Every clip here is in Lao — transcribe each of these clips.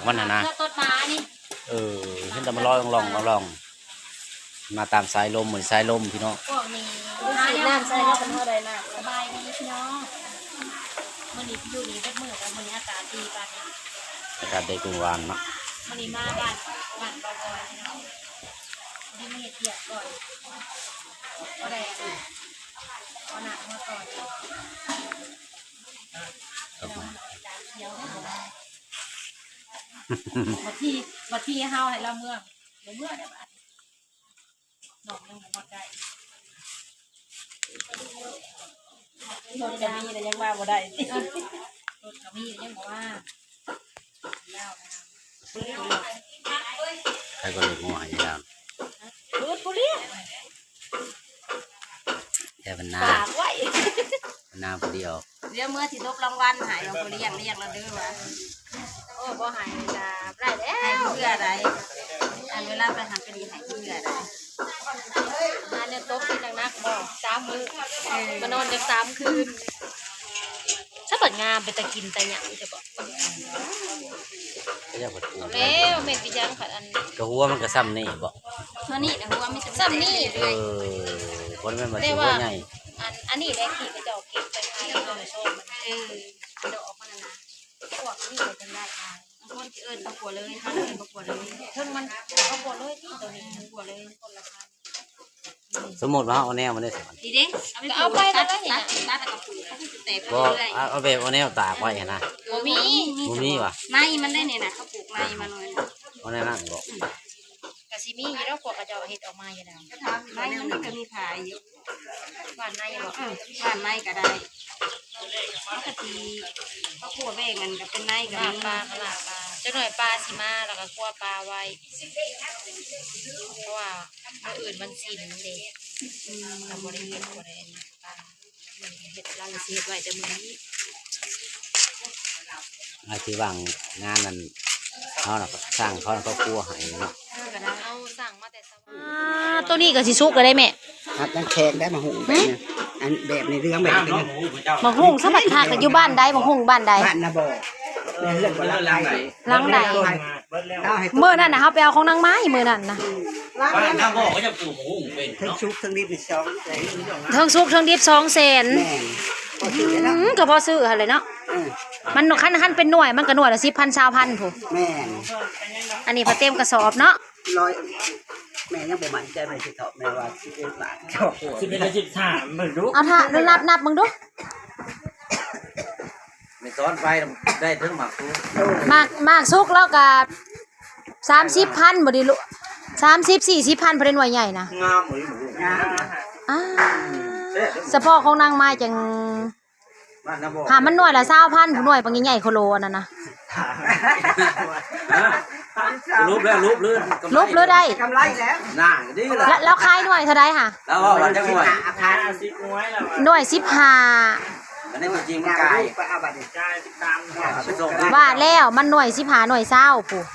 ມັນຫັ້ນນະ ເສື້ອຕົດໝານີ້ ເອີ ເຫັນແຕ່ມັນລອຍລ່ອງໆ ມາຕາມສາຍລົມ ມື້ນີ້ສາຍລົມພີ່ນ້ອງ ພວກນີ້ ດູຊິນ້ຳໃສ່ແລ້ວເພິ່ນເຮົາໄດ້ນ້ຳ. ສະບາຍດີພີ່ນ້ອງ ມື້ນີ້ຢູ່ນີ້ເບິດມື້ ແລ້ວມື້ນີ້ອາກາດດີປານນີ້ ອາກາດໄດ້ກຸງວານເນາະ. ມື້ນີ້ມາບ້ານ ບ້ານບໍ່ບອຍພີ່ນ້ອງ ທີ່ມາເຮັດວຽກກ່ອນ ບໍ່ໄດ້ເອົານ້ຳມາກ່ອນ ບັດທີ ບັດທີເຮົາໃຫ້ລາວເມືອ ບໍ່ເມືອແລ້ວບາດນີ້ ນ້ອງຍັງບໍ່ຮອດໃກ້ ລົດກະມີແລ້ວຍັງວ່າບໍ່ໄດ້ຕິ ລົດກະມີແລ້ວຍັງບໍ່ວ່າ ລາວນະ ໃຜກໍເລີຍງົວໃຫ້ຍາມ ແຕ່ບັນນາ ຝາກໄວ້ ບັນນາຜູ້ດຽວ ດຽວເມືອຊິຕົບລາງວັນໃຫ້ ເອົາຜູ້ລ້ຽງລ້ຽງລະເດີວ່າ ໂອ້ ບໍ່ໃຫ້ກະບໍ່ໄດ້ແລ້ວ ໃຫ້ເຫຼືອໃດ ອັນເວລາໄປຫັ້ນກໍດີໃຫ້ເຫຼືອໃດ ຫາແນວຕົບທີ່ໜັກໆ ບໍ່ ສາມມື້ ເອີ ມານອນຈັກສາມຄືນ ສະບັດງາມ ເປັນຕາກິນຕາຫຍັງແທ້ເບາະ ກໍຢາກປະຕູ ແລ້ວແມ່ນອີຫຍັງພັດອັນ ກະຫົວມັນກະຊ່ຳນີ້ເບາະ ເທົ່ານີ້ນະ ຫົວມີຊ່ຳນີ້ ເອີ ບໍ່ແມ່ນວ່າຊິຫົວໃຫຍ່ ອັນ ອັນນີ້ແຫຼະທີ່ເຂົາເຈົ້າເກັບໄປຂາຍ ເອີ ດອກມັນນະ ພວກນີ້ກໍຈັງໄດ້ ບາງຄົນຊິເອີ້ນເຂົ້າຂົ້ວເລີຍ ເຮົາເອີ້ນເຂົ້າຂົ້ວເລີຍ ເທິງມັນເຂົ້າຂົ້ວເລີຍຕິ ໂຕນີ້ເຂົ້າຂົ້ວເລີຍ ຄົນລະພັນ. ສົມມຸດວ່າເຮົາເອົາແນວມັນໄດ້ຊັ້ນ ນີ້ເດ້ ເອົາໄປ ກໍເອົາໄປ ຕັດ ຕັດ ຕັດແລ້ວກໍປູກ ມັນກໍຊິແຕກໄປເລື້ອຍໆ ບໍ່ ເອົາ ເອົາແບບເອົາແນວຕາກໄວ້ຫັ້ນນະ ບໍ່ມີ ບໍ່ມີຫວາ ໃນມັນໄດ້ນີ້ນະ ເຂົາປູກໃນມັນ ເອົາແນວນັ້ນບໍ ອືມ ກະຊິມີຢູ່ດອກ ພວກເຂົາເຈົ້າເຮັດອອກມາຢູ່ແລ້ວ ໃນມັນກໍມີຂາຍຢູ່ ຫວ່ານໃນບໍ ເອີ ຫວ່ານໃນກໍໄດ້ ເຮົາກໍຊິ ເຮົາຂົ້ວແບ່ງກັນກັບເປັນໃນກໍມີ ລາບປາ ລາບປາ ຈັກໜ້ອຍປາຊິມາ ແລ້ວກໍຂົ້ວປາໄວ້ ເພາະວ່າມື້ອື່ນວັນສິນເດ້ ອືມ ກໍບໍ່ໄດ້ເຮັດ ບໍ່ໄດ້ອັນນີ້ປາ ເຮັດ ລາວຊິເຮັດໄວ້ແຕ່ມື້ນີ້ ອາ ທີ່ວ່າງງານນັ້ນ ເຮົານະ ສ້າງເຂົານະ ເຂົາຄົວໃຫ້ເນາະ ເອີ ກໍໄດ້ ເຮົາສັ່ງມາແຕ່ ອ່າ ໂຕນີ້ກໍຊິສຸກແລ້ວເດ້ແມ່ ອັດ ຍັງແຂງໄດ້ ໝາກຫຸ່ງແບບນີ້ ຫືມ ອັນແບບນີ້ເຫຼືອງແບບນີ້ ໝາກຫຸ່ງສະບັດຄັກ ຢູ່ບ້ານໃດ ໝາກຫຸ່ງບ້ານໃດ ບ້ານນາບໍ່ ໃນເຮືອນບໍ່ ຫຼັງໃດ ຫຼັງໃດ ມື້ນັ້ນນະ ເຮົາໄປເອົາຂອງນາງໄມ້ມື້ນັ້ນນະ ບ້ານນາບໍ່ກໍຈະປູກໝາກຫຸ່ງເປັນເນາະ ເທິງສຸກເທິງດິບນີ້ສອງແສນ ເທິງສຸກເທິງດິບສອງແສນ ແມ່ນ ອືມ ກໍພໍຊື້ຫັ້ນແຫຼະເນາະ ເອີ ມັນ ຄັນ ຄັນເປັນໜ່ວຍ ມັນກໍໜ່ວຍລະສິບພັນ ຊາວພັນພຸ້ນ ແມ່ນ ອັນນີ້ພໍເຕັມກະສອບເນາະ ຮ້ອຍ ແມ່ຍັງບໍ່ໝັ້ນໃຈວ່າຊິຕອບແມ່ວ່າສິບເອັດບາດ ສິບເອັດ ສິບສາມ ເບິ່ງດູ ເອົາຖ້າ ນັບ ນັບເບິ່ງດູ ແມ່ສອນໄປໄດ້ເຖິງໝາກສຸກ ໝາກ ໝາກສຸກລາວກະສາມສິບພັນບໍ່ດີລູກ ສາມສິບ ສີ່ສິບພັນ ບໍ່ໄດ້ໜ່ວຍໃຫຍ່ນະ ງາມເລີຍ ງາມ ອ່າ ສະເພາະຂອງນາງມາຈັ່ງ ຫາມັນໜ່ວຍລະຊາວພັນ ຜູ້ໜ່ວຍປານໃຫຍ່ໆ ໂຄໂລອັນນັ້ນນະ ຮະ ສະຫຼຸບແລ້ວ ຫຼຸບເລີຍ ຫຼຸບເລີຍໄດ້ ກຳໄລແລ້ວ ນານ ດີລະ ລະ ລາວຂາຍໜ່ວຍເທົ່າໃດຫະ ລາວເວົ້າວ່າຈັກໜ່ວຍ ໜ່ວຍສິບຫ້າ ອັນນີ້ຕົວຈິງມັນກາຍ ກາຍສິບສາມ ວ່າແລ້ວ ມັນໜ່ວຍສິບຫ້າ ໜ່ວຍຊາວພຸ້ນ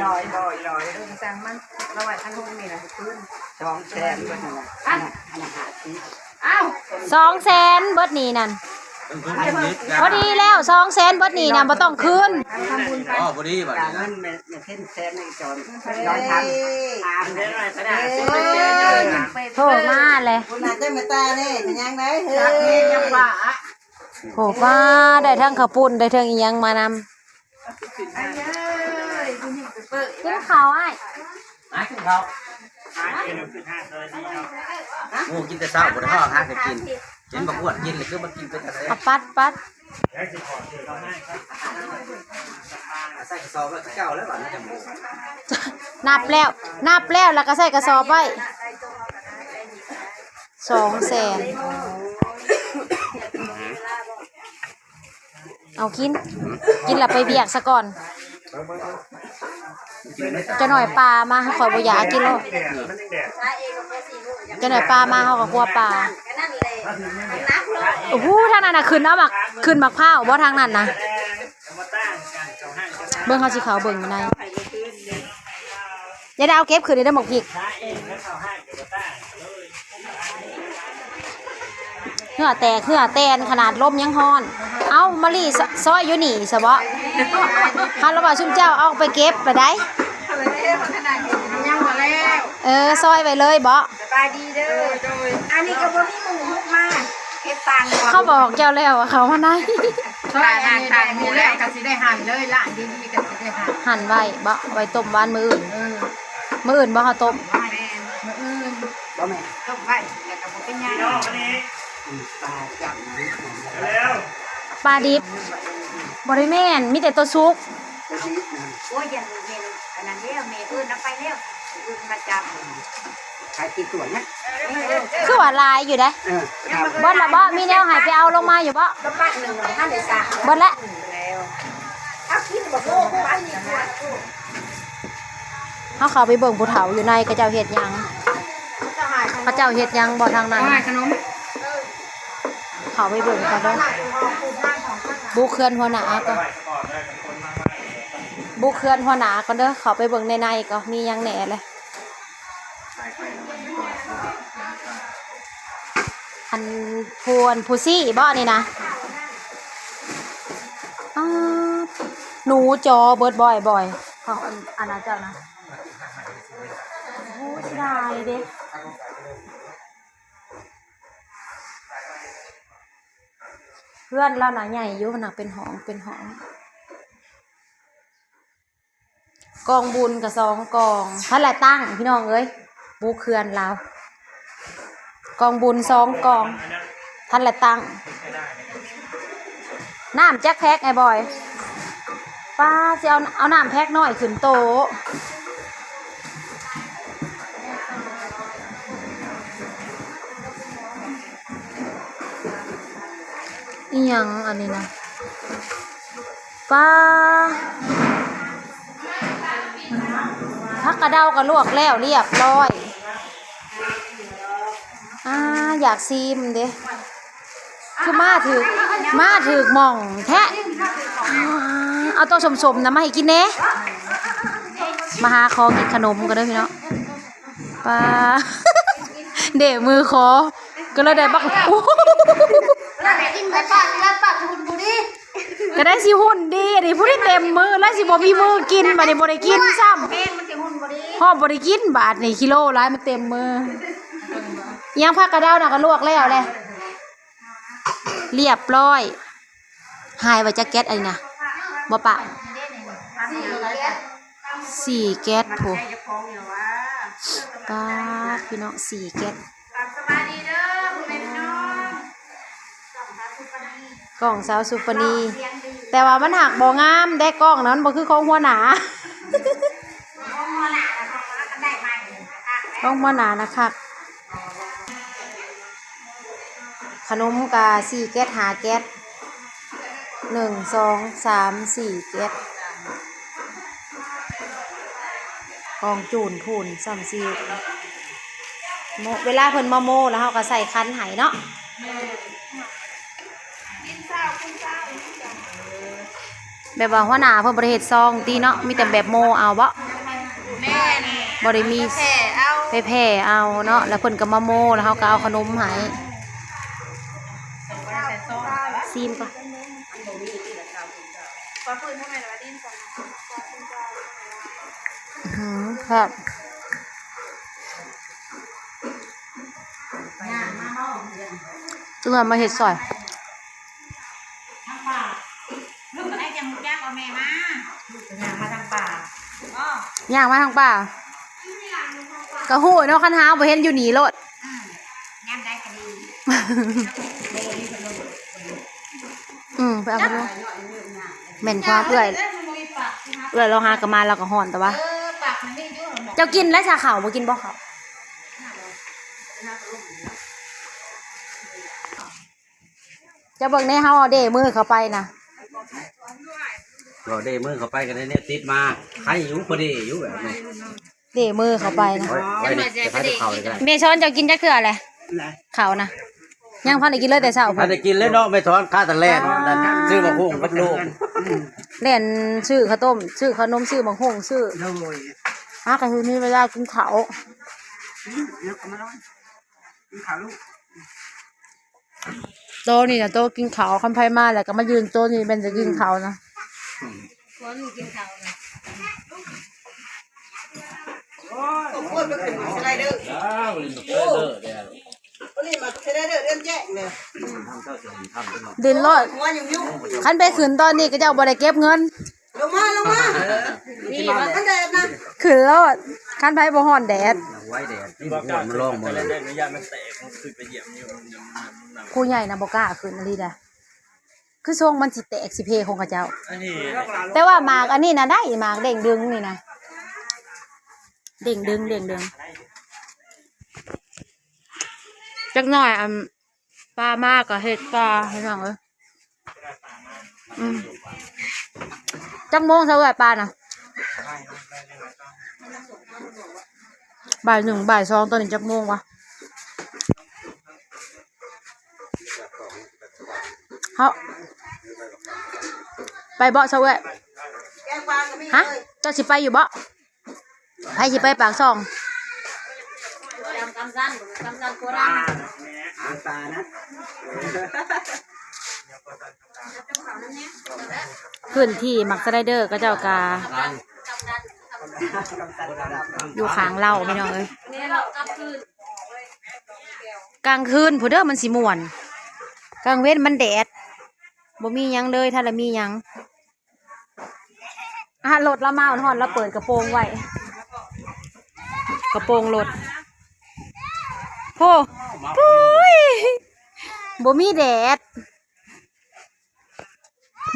ລອຍ ລອຍ ລອຍ ເອີ ສັ່ງມັນ ລະໄວ້ຄັນຫົກນີ້ລະຄືນ ສອງແສນເບິດນັ້ນລະ ອັນນັ້ນຫ້າສິບ ອ້າວ ສອງແສນເບິດໜີ້ນັ້ນ ພໍດີແລ້ວ ສອງແສນເບິດໜີ້ນະ ບໍ່ຕ້ອງຄືນ ອໍ ພໍດີບາດນີ້ນະ ເງິນແມ່ ແມ່ເພັນແສນນີ້ຈອນ ຈອນທຳ ໂທມາແຫຼະ ໂອ້ ປ້າ ໄດ້ທັງເຂົ້າປຸ້ນ ໄດ້ທັງອີ່ຫຍັງມານຳ. ກິນເຂົ້າອ້າຍ ມາກິນເຂົ້າ ໂອ້ ກິນແຕ່ເຊົ້າ ບໍ່ໄດ້ເຮົາຫາກໍກິນ ເຫັນບັກອ້ວນກິນ ແລ້ວຄືມັນກິນເປັນກະແສ ເອົາປັດ ປັດ ໃສ່ກະສອບແລ້ວ ເຈົ້າແລ້ວ ນັບແລ້ວ ນັບແລ້ວ ແລ້ວກໍໃສ່ກະສອບໄວ້ ສອງແສນ. ເອົາກິນ ກິນແລ້ວໄປວຽກສາກ່ອນ ຈັກໜ້ອຍປາມາ ຂ້ອຍບໍ່ຢາກກິນແລ້ວ ຈັກໜ້ອຍປາມາ ເຮົາກໍຄົວປາ ໂອ້ໂຫ ທາງນັ້ນນະ ຂຶ້ນເອົາໝາກ ຂຶ້ນໝາກພ້າວບໍ່ ທາງນັ້ນນະ ເບິ່ງ ເຮົາຊິເຂົ້າເບິ່ງຢູ່ໃນ ຢ່າໄດ້ເອົາເກັບຂຶ້ນເດີໝາກພິກ ເຫື່ອແຕກເຫື່ອແຕນຂະໜາດ ລົມຍັງຮ້ອນ ເອົ້າ ມະລີຊອຍຢູ່ນີ້ຊະເບາະ ເຮົາລະວ່າຊຸມເຈົ້າອອກໄປເກັບລະໄດ໋. ຍັງບໍ່ແລ້ວ. ເອີ ຊອຍໄວ້ເລີຍບໍ? ສະບາຍດີເດີ. ໂດຍ ອັນນີ້ກໍບໍ່ມີໝູ່ຮຸກມາເກັບຕັງ. ເຂົາບອກເຈົ້າແລ້ວວ່າເຂົາມາໃນ ຖ້າຫາກຕ່າງໝູ່ແລ້ວກໍຊິໄດ້ຫັ່ນເລີຍ ລະດີໆກໍຊິໄດ້ຫັ່ນ. ຫັ່ນໄວ້ບໍ? ໄວ້ຕົ້ມຫວານມື້ອື່ນ. ເອີ ມື້ອື່ນບໍ່ເຮົາຕົ້ມ? ແມ່ນ ມື້ອື່ນ. ບໍ່ແມ່ນ ຕົ້ມໄວ້ແລ້ວກໍບໍ່ເປັນຫຍັງ. ອືມ ປາຈັບ ປາດິບ ບໍ່ໄດ້ແມ່ນ ມີແຕ່ໂຕສຸກ. ໂຕດີນະ. ໂອ້ຍ ຢ່າແມ່ນອັນນັ້ນແລ້ວ ແມ່ເອີ້ນເອົາໄປແລ້ວ ເອີ້ນມາຈັບ. ຂາຍກິນຕົວນະ. ຄືວ່າຫຼາຍຢູ່ເດ້. ເອີ ເບິດລະບໍ? ມີແນວໃຫ້ໄປເອົາລົງມາຢູ່ບໍ? ລະປັດໜຶ່ງບໍ່ທັນໄດ້ສ້າງ. ເບິດລະ. ເອົາກິນບໍ່? ເຮົາເຂົ້າໄປເບິ່ງຜູ້ເຖົ້າຢູ່ໃນ ເຂົາເຈົ້າເຮັດຫຍັງ ເຂົາເຈົ້າເຮັດຫຍັງບໍ່ທາງນັ້ນ. ເຂົ້າໄປເບິ່ງກ່ອນເດີ ບຸກເຮືອນຫົວໜ້າກ່ອນ ບຸກເຮືອນຫົວໜ້າກ່ອນເດີ. ເຂົ້າໄປເບິ່ງໃນໃນກໍມີຫຍັງແດ່ແຫຼະ. ອັນຜູ້ ອັນຜູ້ຊີ້ບໍນີ້ນະ? ອ້າ ໜູຈໍເບິດ ບອຍ ບອຍ ເອົາອັນ ອັນນັ້ນເຈົ້ານະ. ໂອ້ ເສຍດາຍເດ້. ເຮືອນລາວນະໃຫຍ່ຢູ່ນະ ເປັນຫ້ອງ ເປັນຫ້ອງ. ກອງບຸນກໍສອງກອງ ທັນລະຕັ້ງ ພີ່ນ້ອງເອີຍ ບຸກເຮືອນລາວ. ກອງບຸນສອງກອງ ທັນລະຕັ້ງ. ນ້ຳຈັກແພັກ ອ້າຍບອຍ? ປ້າ ຊິເອົາ ເອົານ້ຳແພັກນ້ອຍຂຶ້ນໂຕະ. ອີ່ຫຍັງອັນນີ້ນະ? ປ້າ ຜັກກະເດົາກໍລວກແລ້ວລຽບຮ້ອຍ. ອ່າ ຢາກຊີມເດ້ ຄືມາຖືກ ມາຖືກໝ່ອງແທ້. ອ່າ ເອົາໂຕສົມໆນະມາໃຫ້ກິນແດ່. ມາຫາຂໍກິນຂະໜົມກ່ອນເດີພີ່ນ້ອງ. ປ້າ ເດມືຂໍ ກໍເລີຍໄດ້ບັກ ໂອ້ໂຫ ກິນໄປປາກ ກິນລາດປາກ ຮຸ່ນບໍ່ດີ ກໍໄດ້ຊິຮຸ່ນດີ. ອັນນີ້ຜູ້ທີ່ເຕັມມືແລ້ວ ຊິບໍ່ມີມືກິນ ບາດນີ້ບໍ່ໄດ້ກິນຊ້ຳ ແມ່ນມັນຊິຮຸ່ນບໍ່ດີ ຮອດບໍ່ໄດ້ກິນ. ບາດນີ້ກິໂລຫຼາຍ ມັນເຕັມມື. ອີ່ຫຍັງ ຜັກກະເດົານະ ກໍລວກແລ້ວແຫຼະ ລຽບຮ້ອຍ. ຫາຍວ່າຈັກແກັດອັນນີ້ນະ ບໍ່ປະ ສີ່ແກັດພຸ້ນ. ປາດ ພີ່ນ້ອງ ສີ່ແກັດ. ກອງສາວສຸປະນີ ແຕ່ວ່າມັນຫາກບໍ່ງາມເດ້ ກ້ອງນະ ມັນບໍ່ຄືຂອງຫົວໜ້າ ຂອງຫົວໜ້ານະຄັກ. ຂະໜົມກະສີ່ແກັດ ຫ້າແກັດ ໜຶ່ງ ສອງ ສາມ ສີ່ແກັດ ກອງຈູນພຸ້ນ ຊ້ຳຊິໂມ ເວລາເພິ່ນມາໂມແລ້ວ ເຮົາກໍໃສ່ຂັນໃຫ້ເນາະ. ແບບວ່າຫົວໜ້າເພິ່ນບໍ່ໄດ້ເຮັດຊອງຕິເນາະ ມີແຕ່ແບບໂມເອົາບໍ? ແມ່ນ ບໍ່ໄດ້ມີ ໄປແຜ່ເອົາ ໄປແຜ່ເອົາເນາະ ແລ້ວເພິ່ນກໍມາໂມ ແລ້ວເຮົາກໍເອົາຂະໜົມໃຫ້. ຊີມກ່ອນ ອື ແຊບ. ເທື່ອມາເຮັດຊ່ອຍ ທາງປ່າ ໄດ້ຈັງຈັກເອົາແມ່ມາ ຍ່າງມາທາງປ່າ ກໍຮູ້ເນາະ ຄັນຫາບໍ່ເຫັນຢູ່ນີ້ໂລດ. ອື ຍາມໃດກໍດີ ອື ໄປເອົາເພິ່ນເລີຍ ແມ່ນຄວາມເອື້ອຍ ເອື້ອຍລາວຫາກໍມາ ລາວກໍຮ້ອນ ແຕ່ວ່າ ເຈົ້າກິນແລ້ວຊາເຂົ້າ ບໍ່ກິນບໍ່ເຂົ້າ? ເຈົ້າເບິ່ງແດ່ ເຮົາເອົາເດມືເຂົ້າໄປນະ ກໍເດມືເຂົ້າໄປກໍໄດ້ແນວຕິດມາ ໃຄຢູ່ ພໍດີຢູ່ແບບນີ້ ເດມືເຂົ້າໄປນະ. ໄວ້ ໄວ້ນີ້ ໄປເຂົ້ານີ້ກໍໄດ້ ແມ່ຊ້ອນເຈົ້າກິນຈັກເທື່ອແຫຼະ ເຂົ້ານະ? ຍັງບໍ່ທັນໄດ້ກິນເລີຍແຕ່ເຊົ້າ ບໍ່ທັນໄດ້ກິນເລີຍເນາະ ແມ່ຊ້ອນຄາແຕ່ແລ່ນ ອ່າ ຊື້ບັກຫຸ່ງກັບລູກ ແລ່ນຊື້ເຂົ້າຕົ້ມ ຊື້ເຂົ້າໜົມ ຊື້ບັກຫຸ່ງ ຊື້ ໂດຍ ຫາກໍຄືມີເວລາກິນເຂົ້າ ອືມ ແລ້ວກໍມານອນ ກິນເຂົ້າລູກ. ໂຕນີ້ນະ ໂຕກິນເຂົ້າ ຄັນໃຜມາແລ້ວກໍມາຢືນໂຕນີ້ແມ່ນຈະກິນເຂົ້ານະ. ອືມ ຄົນກິນເຂົ້ານະ ໂອ້ຍ ໄປຂຶ້ນມາສະໄລເດີ ອ້າວ ຫຼິ້ນມາສະໄລເດີແດ່ ໂອ້ຍ ມາສະໄລເດີເດືອນແຈ້ງເດີ ດິນໂລດ ຄັນໄປຂຶ້ນຕອນນີ້ ເຂົາເຈົ້າບໍ່ໄດ້ເກັບເງິນ ລົງມາ ລົງມາ ນີ້ ມັນແດດນະ ຂຶ້ນໂລດ ຄັນໃຜບໍ່ຮ້ອນແດດ ໄວ້ແດດ ນີ້ບໍ່ການມາລອງເບິ່ງ ຜູ້ໃຫຍ່ນະບໍ່ກ້າຂຶ້ນອີ່ຫຼີເດ້. ຄືຊົງມັນຊິແຕກຊິເພຂອງເຂົາເຈົ້າ ອັນນີ້ ແຕ່ວ່າໝາກອັນນີ້ນະໄດ້ ໝາກເດ້ງດຶງນີ້ນະ ເດ້ງດຶງ ເດ້ງດຶງ ຈັກໜ້ອຍ ອັນ ປາມາກໍເຮັດປາ ພີ່ນ້ອງເອີຍ ອືມ ຈັກໂມງຊະເອື້ອຍ ປານະ ບ່າຍໜຶ່ງ ບ່າຍສອງ ຕອນນີ້ຈັກໂມງວະ? ເຮົາ ໄປບໍ່ຊະເອື້ອຍ? ຮະ? ເຈົ້າຊິໄປຢູ່ບໍ່? ໃຜຊິໄປປາກຊ່ອງ? ພື້ນທີ່ໝາກສະໄລເດີ ເຂົາເຈົ້າກະຢູ່ຂ້າງເລົາ ພີ່ນ້ອງເອີຍ. ກາງຄືນພຸ້ນເດີ ມັນຊິມ່ວນ ກາງເວັນມັນແດດ ບໍ່ມີຫຍັງເລີຍ ຖ້າລະມີຫຍັງ ອາ ລົດລະມາຮ້ອນ ລະເປີດກະໂປງໄວ້ ກະໂປງລົດ ໂອ້ ປຸ້ຍ ບໍ່ມີແດດ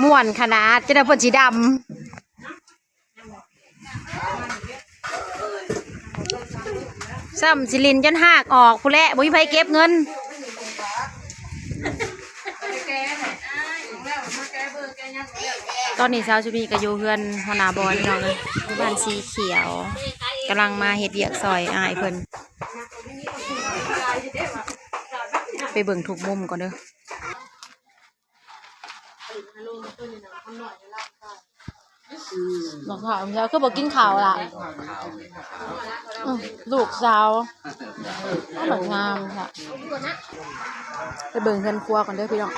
ມ່ວນຂະໜາດ ຈະໄດ້ເພິ່ນຊິດຳ ຊ້ຳຊິຫຼິ້ນຈົນຮາກອອກພຸ້ນແຫຼະ ບໍ່ມີໃຜເກັບເງິນ. ຕອນນີ້ສາວສຸນີກະຢູ່ເຮືອນຫົວໜ້າບອຍພີ່ນ້ອງເອີຍ ຢູ່ບ້ານສີຂຽວ ກຳລັງມາເຮັດວຽກຊ່ອຍອ້າຍເພິ່ນ ໄປເບິ່ງທຸກມຸມກ່ອນເດີ. ອືມ ບັກຂາວ ເຈົ້າຄືບໍ່ກິນເຂົ້າລະ? ອືມ ລູກສາວ ໂອ້ ບັກງາມແທ້. ໄປເບິ່ງເຮືອນຄົວກ່ອນເດີພີ່ນ້ອງ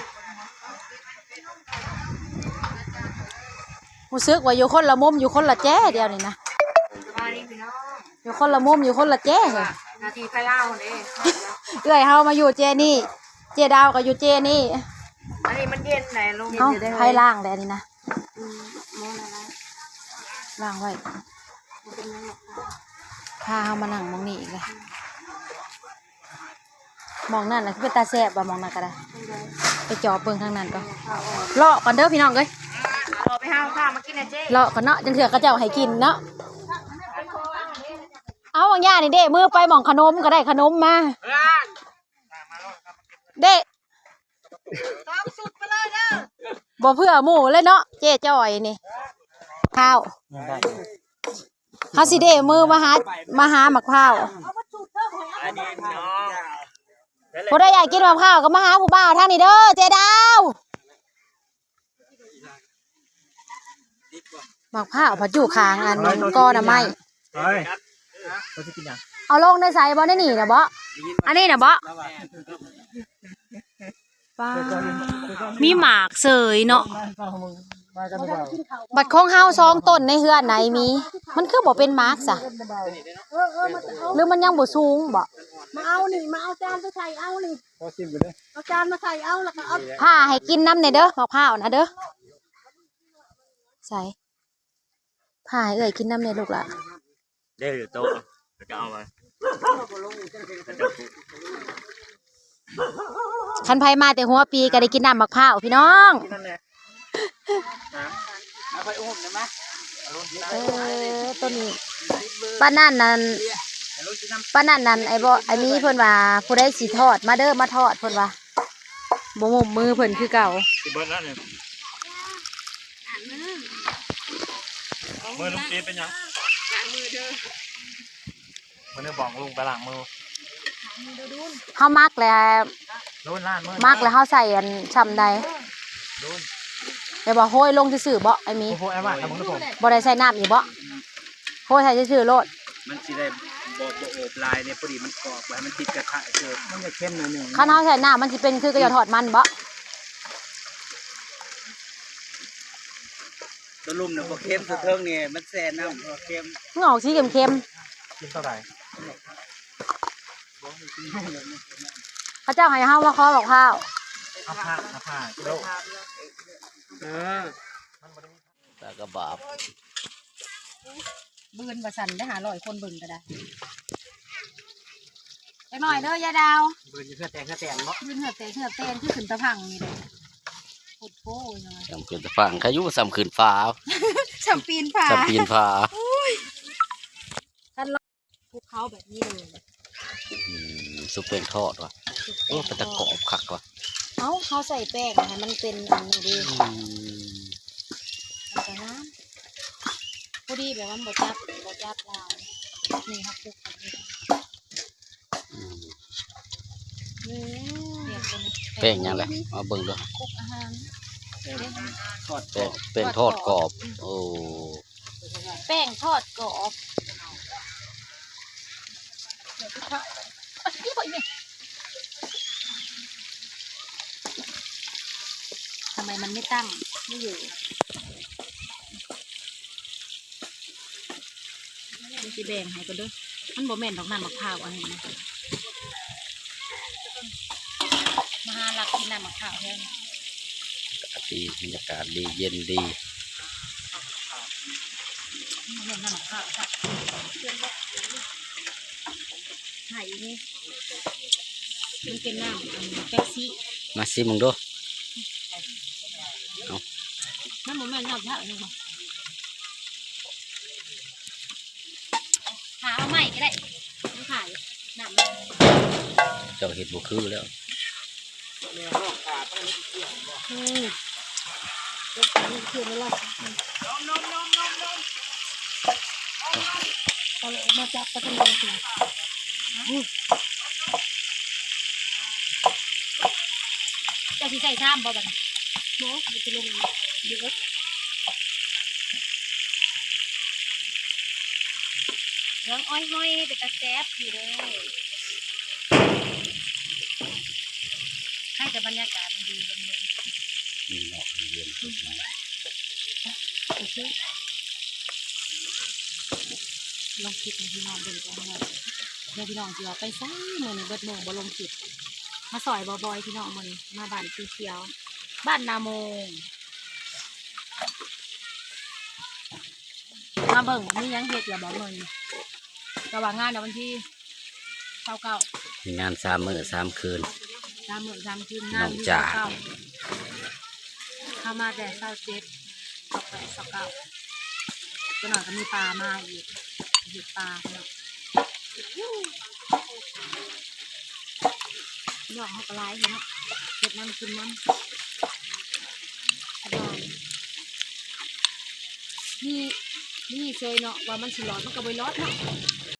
ຮູ້ສຶກວ່າຢູ່ຄົນລະມຸມ ຢູ່ຄົນລະແຈດຽວນີ້ນະ ສະບາຍດີພີ່ນ້ອງ. ຢູ່ຄົນລະມຸມ ຢູ່ຄົນລະເຈ້ ໜ້າທີ່ໃຜລາວເດ້. ເອື້ອຍເຮົາມາຢູ່ເຈ້ນີ້ ເຈ້ດາວກໍຢູ່ເຈ້ນີ້. ອັນນີ້ມັນເຢັນໃດ ລົງ ເອົ້າ ໃຜລ້າງແດ່ນີ້ນະ? ອືມ ໝໍນະ ລ້າງໄວ້ ບໍ່ເປັນຫຍັງດອກ. ພາເຮົາມານັ່ງໝ່ອງນີ້ອີກລະ. ໝ່ອງນັ້ນລະຄືເປັນຕາແຊບວ່າ ໝ່ອງນັ້ນກະໄດ້. ໄປຈອບເບິ່ງທາງນັ້ນກ່ອນ ເລາະກ່ອນເດີພີ່ນ້ອງເອີຍ. ເລາະໄປຫາພາມາກິນແດ່ເຈ້ ເລາະກ່ອນເນາະ ຈັ່ງເທື່ອເຂົາເຈົ້າໃຫ້ກິນເນາະ. ເອົາບາງຢ່າງນີ້ເດ້ ມື້ໄປໝ່ອງຂະໜົມກໍໄດ້ຂະໜົມມາເດ້. ສອງຊຸດໄປເລີຍເດີ ບໍ່ເຜື່ອໝູ່ເລີຍເນາະ ເຈ້ຈ້ອຍນີ້. ຂ້າວ ເຮົາຊິເດ້ມືມາຫາ ມາຫາໝາກພ້າວ. ຜູ້ໃດຢາກກິນໝາກພ້າວກໍມາຫາຜູ້ບ່າວທາງນີ້ເດີ ເຈດາວ. ໝາກພ້າວພັດຢູ່ຂ້າງອັນກໍໜ້າໄມ້. ເອີຍ ເຮົາຊິກິນຫຍັງ? ເອົາລົງໃນໃສບໍ່? ໃນນີ້ນະບໍ່? ອັນນີ້ນະບໍ່? ປ້າ ມີໝາກເສີຍເນາະ. ບັດຂອງເຮົາສອງຕົ້ນໃນເຮືອນໃດມີ ມັນຄືບໍ່ເປັນໝາກຊະ? ຫຼືມັນຍັງບໍ່ສູງບໍ? ມາເອົານີ້ ມາເອົາຈານໄປໃສ່ເອົານີ້. ຂໍຊິມກ່ອນເດີ ເອົາຈານມາໃສ່ເອົາ ແລ້ວກໍເອົາ ຜ່າໃຫ້ກິນນຳແດ່ເດີ ໝາກພ້າວນະເດີ. ໃສ່ ຜ່າໃຫ້ເອື້ອຍກິນນຳແດ່ລູກຫຼ້າ. ເດ້ ຢູ່ໂຕະ ເຂົາເຈົ້າເອົາໄວ້ ເຂົາເຈົ້າ ຄັນໃຜມາແຕ່ຫົວປີກໍໄດ້ກິນນ້ຳໝາກພ້າວພີ່ນ້ອງ. ເອີ ໂຕນີ້ ປານນັ້ນນັ້ນ ປານນັ້ນນັ້ນ ໄອ້ບໍ່ ໄອ້ມີເພິ່ນວ່າ ຜູ້ໃດຊິທອດ ມາເດີ ມາທອດ ເພິ່ນວ່າ ບໍ່ໝຸ້ມມືເພິ່ນຄືເກົ່າ. ຊິເບິດແລ້ວນີ້ ມືລຸງຕີເປັນຫຍັງ? ມື້ນີ້ບອກລຸງໄປລ້າງມື. ເຮົາໝັກແລ້ວ ລຸງລ້າງມື ໝັກແລ້ວເຮົາໃສ່ອັນຊ່ຳໃດ? ລຸງ ແບບວ່າໂຮຍລົງຊື່ໆບໍ? ໄອ້ມີ ໂອ້ໂຫ ໄອ້ວ່າ ບໍ່ໄດ້ໃສ່ນ້ຳອີກບໍ? ໂຮຍໃສ່ຊື່ໆໂລດ ມັນຊິໄດ້ບໍ່ ບໍ່ໂອບຫຼາຍເດ້ ພໍດີມັນກອບ ບໍ່ໃຫ້ມັນຕິດກະທະຊື່ ມັນຈະເຄັມໜ້ອຍໜຶ່ງ. ຄັນເຮົາໃສ່ນ້ຳ ມັນຊິເປັນຄືກະຢອດທອດມັນບໍ? ໂຕ ລຸ່ມນະບໍ່ເຄັມ ຕົວເທິງນີ້ມັນແຊ່ນ້ຳບໍ່ເຄັມ. ມັນອອກສີເຄັມໆ. ກິນເທົ່າໃດ? ເຂົາເຈົ້າໃຫ້ເຮົາມາຂໍບັກພ້າວ. ເອົາພ້າວ ເອົາພ້າວກິໂລ. ເອີ ແລ້ວກໍບາບ ບືນວ່າຊັ້ນໄດ້ ຫ້າຮ້ອຍຄົນເບິ່ງກໍໄດ້. ຈັກໜ້ອຍເດີຍາຍດາວ. ບືນຢູ່ເຮືອແຕກເຮືອແຕນເນາະ. ບືນເຮືອແຕກເຮືອແຕນ ຄືຂຶ້ນຕາພັງນີ້ເດ້. ໂພດໂພຍ. ສ່ຳຂຶ້ນຕາພັງ ໃຄຢູ່ສ່ຳຂຶ້ນຟ້າ ສ່ຳປີນຜາ ສ່ຳປີນຜາ. ອຸ້ຍ ຄັນລອງ ຄລຸກເຂົ້າແບບນີ້ເລີຍ. ອືມ ຊຸບແປ້ງທອດຫວາ. ຊຸບແປ້ງທອດ. ໂອ້ ເປັນຕາກອບຄັກຫວາ. ເອົ້າ ເຮົາໃສ່ແປ້ງໃຫ້ມັນເປັນອັນນີ້ເດ້. ອືມ ມັນກໍງາມ ພໍດີແບບມັນບໍ່ຈັບ ບໍ່ຈັບຫຼາຍ. ນີ້ເຮົາຄລຸກແບບນີ້. ອືມ ອືມ ແປ້ງຫຍັງແຫຼະ ມາເບິ່ງເດີ. ຄຸກອາຫານ ແປ້ງ ແປ້ງທອດກອບ. ໂອ້ ແປ້ງທອດກອບ. ທຳໄມມັນໄມ່ຕັ້ງ ໄມ່ຢູ່? ຊິແບ່ງໃຫ້ກ່ອນເດີ. ມັນບໍ່ແມ່ນດອກ ນ້ຳໝາກພ້າວອັນນີ້ນະ. ມາຫາລັກກິນນ້ຳໝາກພ້າວແຖວນີ້. ອາກາດດີ ບັນຍາກາດດີ ເຢັນດີ. ບໍ່ແມ່ນນ້ຳໝາກພ້າວຈ້ະ ໃຫ້ອີກນີ້ ມັນເປັນນ້ຳອັນເປັບຊີ. ມາຊີມເບິ່ງດູ. ເອົ້າ ມັນບໍ່ແມ່ນນ້ຳພະນີ້ບໍ່? ຫາເອົາໃໝ່ກໍໄດ້ ມັນຂາຍນ້ຳ. ເຈົ້າເຮັດບໍ່ຄືແລ້ວ. ອືມ ເຮັດເປັນເຂື່ອນແລ້ວ. ເອົາອອກມາຈັບປາທະໂລນ. ເຈົ້າຊິໃສ່ຊາມບໍ່ບັດນີ້? ບໍ່ ບໍ່ໄປລົງເດີ. ເຫຼືອງອ້ອຍຫ້ອຍ ເປັນຕາແຊບຢູ່ເດີ. ໃຫ້ແຕ່ບັນຍາກາດມັນດີ ລົມເຢັນ ມີເນາະ ເຢັນໆ. ໂອເຄ ລົງຄລິບໃຫ້ພີ່ນ້ອງເບິ່ງກ່ອນເນາະ. ເດີພີ່ນ້ອງ ຊິວ່າໄປໃສມື້ນີ້ ເບິດມື້ບໍ່ລົງຄລິບ. ມາຊ່ອຍບ່າວບອຍພີ່ນ້ອງ ມື້ນີ້ມາບ້ານສີຂຽວ ບ້ານນາໂມງ. ມາເບິ່ງມີຫຍັງເຮັດລະບໍ່ມື້ນີ້ ແຕ່ວ່າງານນະວັນທີຊາວເກົ້າ ມີງານສາມມື້ສາມຄືນ ສາມມື້ສາມຄືນ ງານຢູ່ຊາວເກົ້າ. ເຮົາມາແຕ່ຊາວເຈັດ ຊາວແປດ ຊາວເກົ້າ ຈັກໜ້ອຍກໍມີປາມາອີກ ເຮັດປາເນາະ. ນ້ອງເຮົາກໍຫຼາຍຢູ່ເນາະ ເຮັດນຳກິນນຳ ສະບາຍ. ມີ ມີເຊີຍເນາະ ວ່າມັນຊິລອດ ມັນກໍບໍ່ລອດເນາະ.